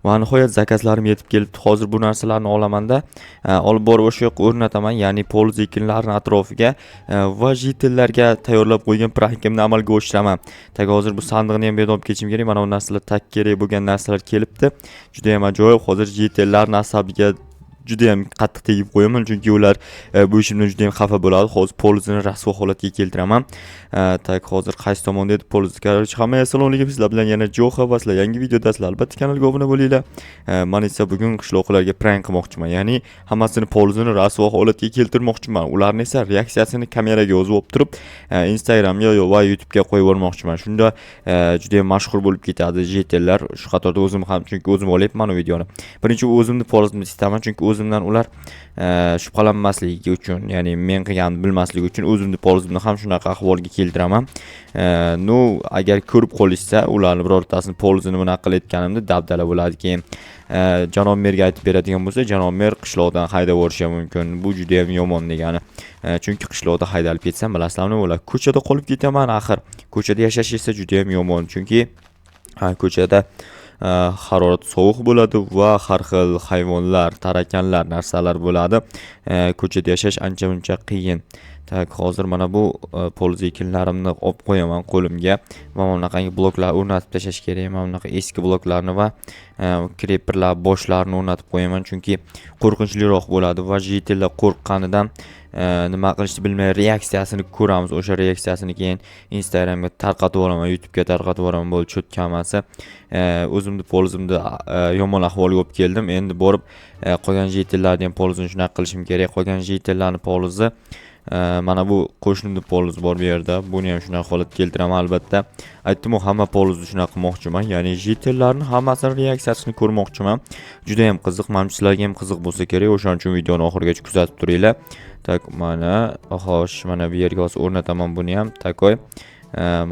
Va nihoyat zakazlarim yetib kelibdi. Hozir bu narsalarni olamanda, olib borib o'sha yoqqa o'rnataman, ya'ni poliz ekinlarini atrofiga va житель larga tayyorlab qo'ygan prankimni amalga oshiraman. Так, hozir bu sandiqni ham bu yerdan olib ketishim kerak. Mana bu narsalar, так, kerak bo'lgan narsalar kelibdi. Juda ham ajoyib. Hozir житель larni asabiga juda ham qattiq tegib qo'yaman, chunki ular bu ishimdan juda ham xafa bo'ladi. Hozir polizini rasvo holatga keltiraman. Так, hozir qaysi tomonda edi poliz? Короче, hammaga assalomu alaykum. Sizlar bilan yana Jo'xa va sizlar yangi videodasizlar. Albatta kanalga obuna bo'linglar. Man esa bugun qishloqlarga prank qilmoqchiman, ya'ni hammasini polizini rasvo holatga keltirmoqchiman. Ularni esa reaksiyasini kameraga yozib olib turib, Instagramga va YouTube'ga qo'yib yubormoqchiman. Shunda juda ham mashhur bo'lib ketadi житель lar, shu qatorda o'zim ham, chunki o'zim olyapman u videoni. Birinchi o'zimni polizimni titaman, chunki o'zimdan ular shubhalanmasligi uchun, ya'ni men qilganimni bilmasligi uchun o'zimni polizimni ham shunaqa ahvolga keltiraman. Ну, agar ko'rib qolishsa, ularni birortasini polizini bunaqa qilayotganimda dabdala bo'ladi. Keyin janob merga aytib beradigan bo'lsa, janob mer qishloqdan haydab yuborishi ham mumkin. Bu juda ham yomon degani. Chunki qishloqda haydalib ketsam, bilasizlarmi nima bo'ladi? Ko'chada qolib ketaman axir. Ko'chada yashash esa juda ham yomon, chunki ko'chada harorat sovuq bo'ladi va har xil hayvonlar, tarakanlar, narsalar bo'ladi. Ko'chada yashash ancha muncha qiyin. Так, hozir mana bu poliz ekinlarimni olib qo'yaman qo'limga va mana bunaqangi bloklar o'rnatib tashlash kerak. Mana bunaqa eski bloklarni va creeperlar boshlarini o'rnatib qo'yaman, chunki qo'rqinchliroq bo'ladi va житель lar qo'rqqanidan nima qilishni bilmay reaksiyasini ko'ramiz. O'sha reaksiyasini keyin Instagramga tarqatib yuboraman, YouTube'ga tarqatib yuboraman. Bo'ldi, чётко hammasi. O'zimni polizimni yomon ahvolga olib keldim. Endi borib qolgan житель larni ham polizini shunaqa qilishim kerak. Qolgan житель larni polizi, mana bu qo'shnimni polizi bor bu yerda. Buni ham shunaqa holatga keltiraman albatta. Aytdim-ku, hamma polizni shunaqa qilmoqchiman. Ya'ni житель larni hammasini reaksiyasini ko'rmoqchiman. Juda ham qiziq. Manimcha, sizlarga ham qiziq bo'lsa kerak. O'shaning uchun videoni oxirigacha kuzatib turinglar. Так, mana, xo'sh, mana bu yerga hozir o'rnataman buni ham. Такой.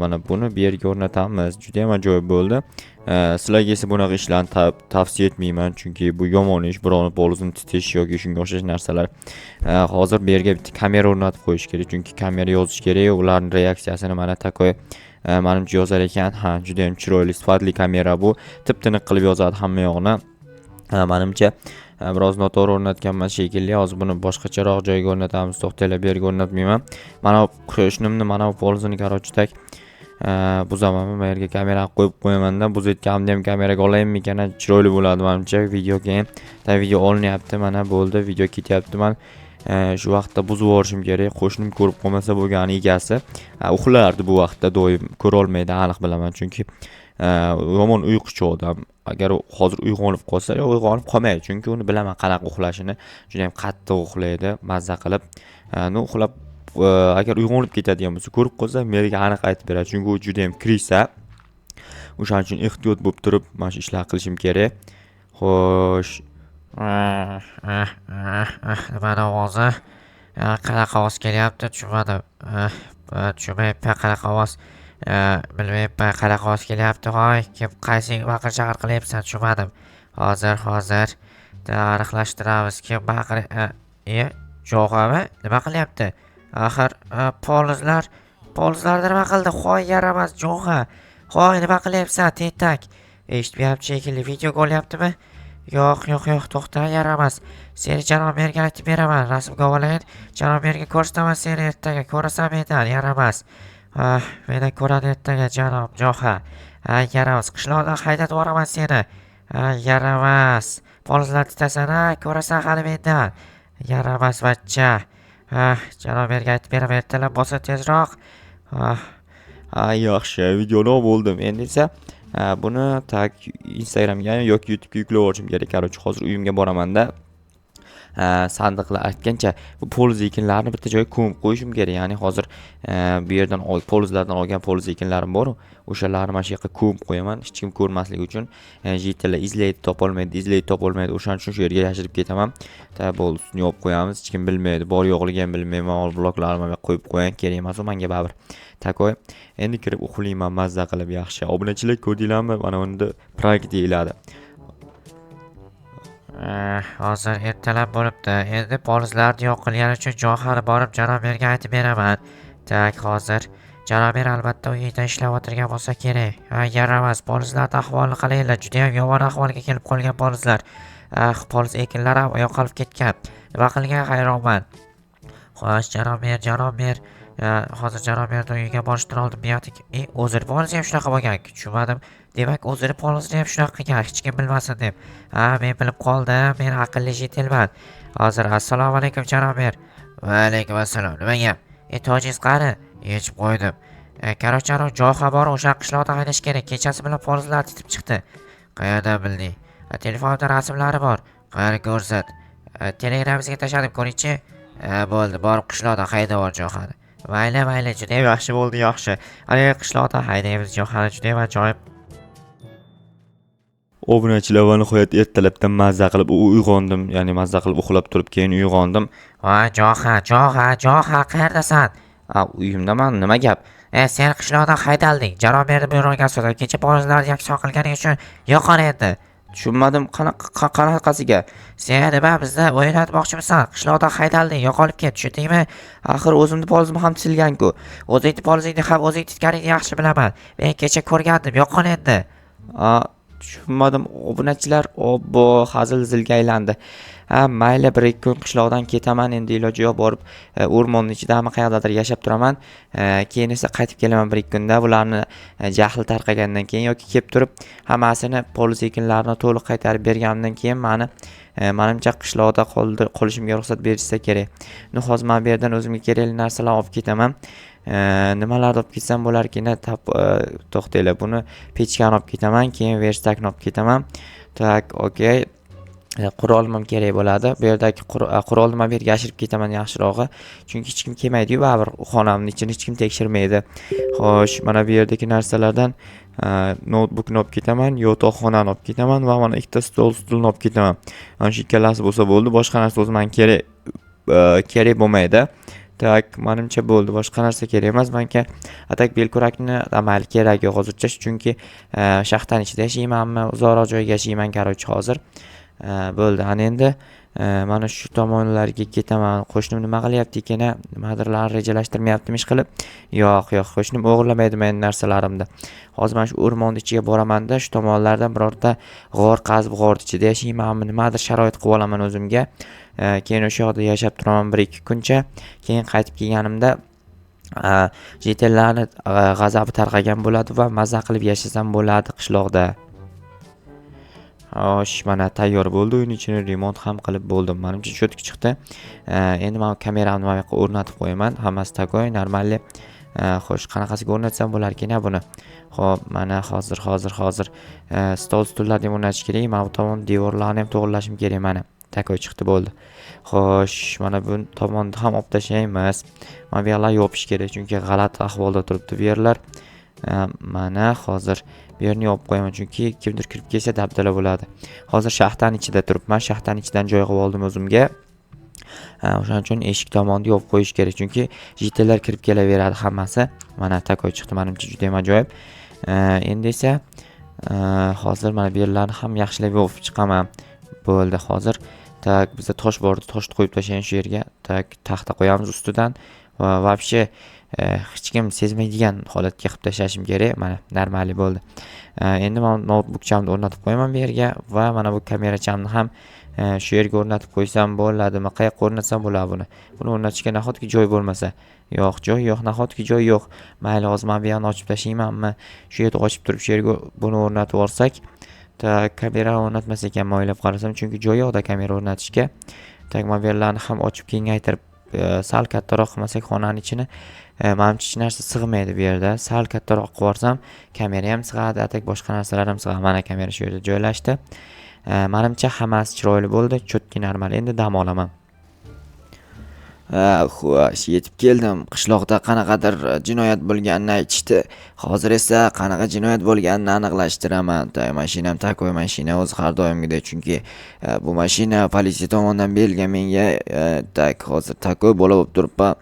Mana buni bu yerga o'rnatamiz. Juda ham ajoyib bo'ldi. Sizlarga esa bunaqa ishlarni tavsiya etmayman, chunki bu yomon ish, birovni polizini titish yoki shunga o'xshash narsalar. Hozir bu yerga bitta kamera o'rnatib qo'yish kerak, chunki kamera yozish kerak, ularning reaksiyasini mana такой manimcha yozar ekan. Ha, juda ham chiroyli, sifatli kamera bu. Tip-tiniq qilib yozadi hamma yoqni. Manimcha biroz noto'g'ri o'rnatganman shekilli. Hozir buni boshqacharoq joyga o'rnatamiz. To'xtanglar, bu yerga o'rnatmayman. Mana bu qo'shnimni mana bu polizini, короче, так buzaman. Bu yerga kamerani qo'yib qo'yamanda, buzayotganimda ham kameraga olaymikan, chiroyli bo'ladi manimcha video keyin. Так, video olinyapti, mana bo'ldi, video ketyapti. Man shu vaqtda buzib yuborishim kerak. Qo'shnim ko'rib qolmasa bo'lgani egasi. Uxlardi bu vaqtda, doim ko'rolmaydi, aniq bilaman, chunki yomon uyquchi odam. Agar u hozir uyg'onib qolsa, yo uyg'onib qolmaydi, chunki uni bilaman qanaqa uxlashini. Juda ham qattiq uxlaydi, mazza qilib. Ну, uxlab agar uyg'onib ketadigan bo'lsa, ko'rib qolsa, menga aniq aytib beradi, chunki u juda ham крыса. O'shaning uchun ehtiyot bo'lib turib mana shu ishlarni qilishim kerak. Xo'sh, Nimani ovozi? Qanaqa ovoz kelyapti? Tushunmadim. Tushunmayapman qanaqa ovoz. Bilmayapman qanaqa ovoz kelyapti. Hoy, kim, qaysi baqir chaqir qilyapsan? Tushunmadim. Hozir, hozir aniqlashtiramiz. Kim baqir e, Jo'g'ami? Nima qilyapti? Axir polizlar nima qildi? Hoy, yaramas Jo'g'a. Hoy, nima qilyapsan, tentak? Eshitmayapti shekilli. Videoga olyaptimi? Yo'q, yo'q, yo'q, to'xta, yaramas. Seni janob merga aytib beraman. Rasmga olayin. Janob merga ko'rsataman seni ertaga. Ko'rasan mendan, yaramas. Ah, mendan ko'radi ertaga janob Jo'xa. Ha, yaramas. Qishloqdan haydatib yuboraman seni. Ha, yaramas. Polizlar titasan, ha, ko'rasan hali mendan. Yaramas bachcha. Ha, janob merga aytib beraman ertalab bo'lsa tezroq. Ah, ha, yaxshi, videoni olib bo'ldim. Endi esa buni, так, Instagramga yoki YouTube'ga yuklab yuborishim kerak. Короче, hozir uyimga boramanda, sandiqlar aytgancha bu poliz ekinlarini bitta joyga ko'mib qo'yishim kerak. Ya'ni hozir bu yerdan polizlardan olgan poliz ekinlarim bor, o'shalarni mana shu yoqqa ko'mib qo'yaman, hech kim ko'rmasligi uchun. Житель lar izlaydi, topolmaydi, izlaydi, topolmaydi. O'shaning uchun shu yerga yashirib ketaman. Так, bo'ldi, ustini yopib qo'yamiz, hech kim bilmaydi, bor yo'qligini ham bilmayman. Bloklarni mana bu yoqqa qo'yib qo'ying, kerak emas u manga baribir. Такой, endi kirib uxlayman mazza qilib. Yaxshi, obunachilar, ko'rdinglarmi? Mana bunda prank deyiladi. Hozir ertalab bo'libdi. Endi polizlarni yo'q qilgani uchun Jo'xani borib janob merga aytib beraman. Так, hozir Janob mer albatta uyida ishlab o'tirgan bo'lsa kerak. Ha, yaramas, polizlarni ahvolini qaranglar, juda ham yomon ahvolga kelib qolgan polizlar. Ah, poliz ekinlar ham yo'qolib ketgan. Nima qilgan hayronman. Xo'sh, janob mer, janob mer. Hozir janob merni uyiga borishdan oldin bu yoqda o'zini polizi ham shunaqa bo'lgan. Tushunmadim. Demak, o'zini polizini ham shunaqa qilgan, hech kim bilmasin deb. Ha, men bilib qoldim, men aqlli житель man. Hozir assalomu alaykum janob mer. Va alaykum assalom. Nima gap? Tojingiz qani? Yechib qo'ydim. Короче, anavi joha bor, o'sha qishloqda haydash kerak. Kechasi bilan polizlar titib chiqdi. Qayerdan bilding? Telefonimda rasmlari bor. Qani ko'rsat. Telegramingizga tashladim, ko'ringchi. Ha, bo'ldi, borib qishloqdan haydab yubor johani. Mayli, mayli, juda ham yaxshi bo'ldi, yaxshi. Haligi qishloqdan haydaymiz johani, juda ham ajoyib. Obunachilar, va nihoyat ertalabdan mazza qilib uyg'ondim, ya'ni mazza qilib uxlab turib keyin uyg'ondim. Voy, Joha, Joha, Joha, qayerdasan? A, uyimdaman, nima gap? Sen qishloqdan haydalding. Janob merni buyrug'iga asosan kecha polizlarni yakson qilganing uchun yo'qol endi. Tushunmadim, qanaqa qanaqasiga? Sen nima bizni o'ynatmoqchimisan? Qishloqdan haydalding, yo'qolib ket, tushundingmi? Axir o'zimni polizim ham titilgan-ku. O'zingni polizingni ham o'zing titganingni yaxshi bilaman. Men kecha ko'rgandim, yo'qol endi. A, tushunmadim obunachilar, obbo, hazil zilga aylandi. Ha, mayli, bir ikki kun qishloqdan ketaman, endi iloji yo'q, borib o'rmonni ichidami qayerdadir yashab turaman. Keyin esa qaytib kelaman bir ikki kunda bularni jahli tarqagandan keyin yoki kelib turib hammasini poliz ekinlarini to'liq qaytarib berganimdan keyin mani manimcha qishloqda qolishimga ruxsat berishsa kerak. Ну, hozir mana bu yerdan o'zimga kerakli narsalarni olib ketaman. Nimalarni olib ketsam bo'larkin? To'xtanglar, buni pechkani olib ketaman, keyin верстак ni olib ketaman. Так, okey. Qurolim ham kerak bo'ladi. Bu yerdagi qurolni man bu yerga yashirib ketaman yaxshirog'i. Chunki hech kim kelmaydi-yu baribir xonamni ichini hech kim tekshirmaydi. Xo'sh, mana bu yerdagi narsalardan noutbukni olib ketaman, yotoqxonani olib ketaman va mana ikkita stol, stulni olib ketaman. Mana shu ikkalasi bo'lsa bo'ldi, boshqa narsa o'zi menga kerak bo'lmaydi. Так, manimcha bo'ldi, boshqa narsa kerak emas menga. А так belkurakni mayli kerak yo'q hozircha, chunki shaxtani ichida yashaymanmi, uzoqroq joyga yashayman, короче, hozir. Bo'ldi. Ana endi mana shu tomonlarga ketaman. Qo'shnim nima qilyapti ekan, a? Nimadirlarni rejalashtirmayaptimi ish qilib? Yo'q, yo'q, qo'shnim o'g'irlamaydi meni narsalarimni. Hozir mana shu o'rmonni ichiga boramanda, shu tomonlardan birorta g'or qazib, g'orni ichida yashaymanmi, nimadir sharoit qilib olaman o'zimga. Keyin o'sha yoqda yashab turaman bir ikki kuncha. Keyin qaytib kelganimda житель larni g'azabi tarqagan bo'ladi va maza qilib yashasam bo'ladi qishloqda. Xo'sh, mana tayyor bo'ldi. Uyning ichini remont ham qilib bo'ldim. Manimcha чётко chiqdi. Endi men kameramni mana bu yoqqa o'rnatib qo'yaman. Hammasi такой, нормальный. Xo'sh, qanaqasiga o'rnatsam bo'larkan buni? Xo'p, mana hozir, hozir, hozir stol, stullarni ham o'rnatish kerak. Mana bu tomon devorlarni ham to'g'irlashim kerak mana. Такой chiqdi bo'ldi. Xo'sh, mana bu tomonni ham olib tashlaymiz. Mana bu yoqlar yopish kerak, chunki g'alati ahvolda turibdi bu yerlar. Mana hozir bu yerni yopib qo'yaman, chunki kimdir kirib kelsa dabdala bo'ladi. Hozir shaxtani ichida turibman. Shaxtani ichidan joy qilib oldim o'zimga. O'shaning uchun eshik tomonni yopib qo'yish kerak, chunki житель lar kirib kelaveradi hammasi. Mana такой chiqdi, manimcha juda ham ajoyib. Endi esa hozir mana bu yerlarni ham yaxshilab yopib chiqaman. Bo'ldi hozir. Так, bizda tosh bor edi, toshni qo'yib tashlayin shu yerga. Так, taxta qo'yamiz ustidan va вообще hech kim sezmaydigan holatga qilib tashlashim kerak. Mana нормальный bo'ldi. Endi men noutbukchamni o'rnatib qo'yaman bu yerga va mana bu kamerachamni ham shu yerga o'rnatib qo'ysam bo'ladimi? Qayoqqa o'rnatsam bo'ladi buni? Buni o'rnatishga nahotki joy bo'lmasa? Yo'q, joy yo'q, nahotki joy yo'q. Mayli, hozir mana bu yoqni ochib tashlaymanmi? Shu yerda ochib turib, shu yerga buni o'rnatib yuborsak. Так, kamera o'rnatmas ekanman o'ylab qarasam, chunki joy yo'qda kamera o'rnatishga. Так, mana bu yerlarni ham ochib kengaytirib, sal kattaroq qilmasak xonani ichini, manimcha hech narsa sig'maydi bu yerda. Sal kattaroq qilib yuborsam, kamera ham sig'adi, а так boshqa narsalar ham sig'adi. Mana kamera shu yerda joylashdi. Manimcha hammasi chiroyli bo'ldi, чётко normal. Endi dam olaman. Xo'sh, yetib keldim. Qishloqda qanaqadir jinoyat bo'lganini aytishdi. Hozir esa qanaqa jinoyat bo'lganini aniqlashtiraman. Так, mashinam такой mashina o'zi har doimgidek, chunki bu mashina politsiya tomonidan berilgan menga. Так, hozir такой bola bo'lib turibman.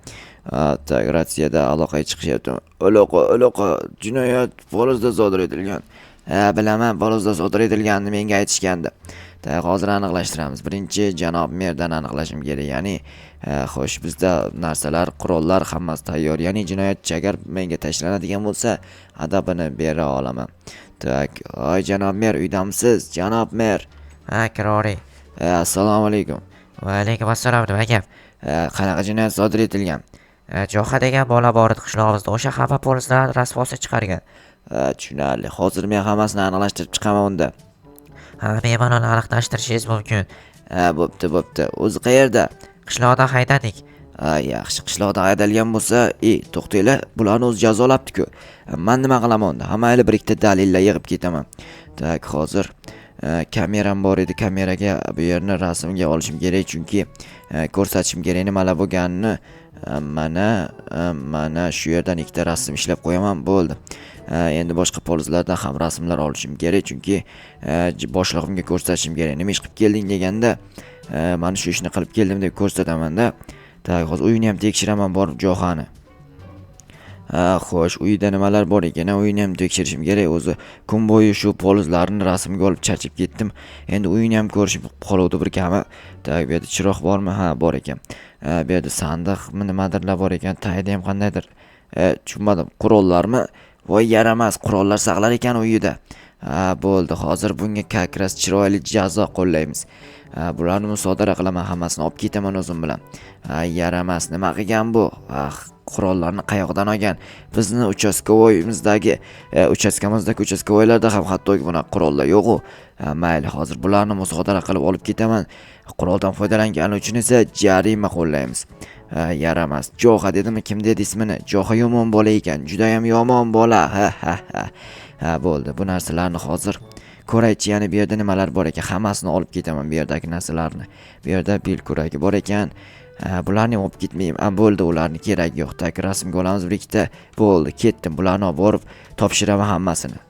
Так, ratsiyada aloqaga chiqishyapti. Aloqa, aloqa, jinoyat Polozda sodir etilgan. Ha, bilaman, Polozda sodir etilganini menga aytishgandi. Так, hozir aniqlashtiramiz. Birinchi janob merdan aniqlashim kerak. Ya'ni, xo'sh, bizda narsalar, qurollar hammasi tayyor. Ya'ni jinoyatchi agar menga tashlanadigan bo'lsa, adabini bera olaman. Так, oy janob mer, uydamisiz? Janob mer. Ha, kiravering. Assalomu alaykum. Va alaykum assalom, nima gap? Qanaqa jinoyat sodir etilgan? Jo'xa degan bola bor edi qishlog'imizda. O'sha hamma polislarni rasvosi chiqargan. Tushunarli. Hozir men hammasini aniqlashtirib chiqaman unda. Ha, bemalol aniqlashtirishingiz mumkin. Ha, bo'pti, bo'pti. O'zi qayerda? Qishloqdan haydadik. Ha, yaxshi, qishloqdan haydalgan bo'lsa, to'xtanglar, bularni o'zi jazolabdi-ku. Man nima qilaman unda? Ha, mayli, bir ikkita dalillar yig'ib ketaman. Так, hozir kameram bor edi, kameraga bu yerni rasmga olishim kerak, chunki ko'rsatishim kerak nimalar bo'lganini. Mana shu yerdan ikkita rasm ishlab qo'yaman, bo'ldi. Endi boshqa polislardan ham rasmlar olishim kerak, chunki boshlig'imga ko'rsatishim kerak. Nima ish qilib kelding deganda, mana shu ishni qilib keldim deb ko'rsataman-da. Так, hozir uyini ham tekshiraman borib Johani. Ha, xo'sh, uyida nimalar bor ekan, uyini ham tekshirishim kerak. O'zi kun bo'yi shu polizlarni rasmga olib charchab ketdim. Endi uyini ham ko'rishim qoluvdi bir kami. Так, bu yerda chiroq bormi? Ha, bor ekan. Ha, bu yerda sandiqmi nimadirlar bor ekan. Tagida ham qandaydir, tushunmadim, qurollarmi? Voy yaramas, qurollar saqlar ekan uyida. Ha, bo'ldi. Hozir bunga как раз chiroyli jazo qo'llaymiz. Ha, bularni musodara qilaman, hammasini olib ketaman o'zim bilan. Ha, yaramas, nima qilgan bu? Ah, qurollarni qayoqdan olgan? Bizni uchastkovoyimizdagi, uchastkamizdagi uchastkovoylarda ham hattoki bunaqa qurollar yo'q-u. Ha, mayli, hozir bularni musodara qilib olib ketaman. Quroldan foydalangani uchun esa jarima qo'llaymiz. Ha, yaramas. Jo'xa dedimi, kim dedi ismini? Jo'xa yomon bola ekan, juda ham yomon bola. Ha ha ha. Ha, bo'ldi. Bu narsalarni hozir ko'raychi, yana bu yerda nimalar bor ekan. Hammasini olib ketaman bu yerdagi narsalarni. Bu yerda bel kuragi bor ekan. Ha, bularni ham olib ketmayman. Ha, bo'ldi, ularni keragi yo'q. Так, rasmga olamiz bir ikkita. Bo'ldi, ketdim. Bularni olib borib topshiraman hammasini.